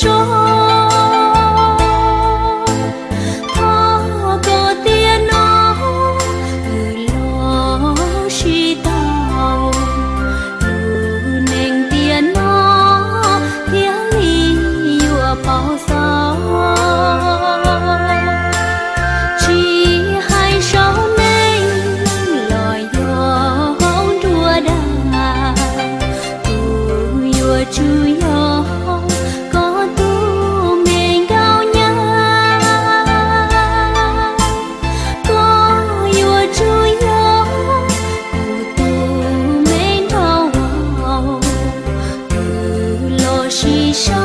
Thov koj tiam no wb los sib tau, lub neej tiam no thiaj li yuav pom xov. Tsis hais saum neej los yog hauv nruab dag, kuv yuav tsum yog koj tus me nkauj nyab. Koj yuav tsum yog kuv tus me nraug vauv, wb los sib sau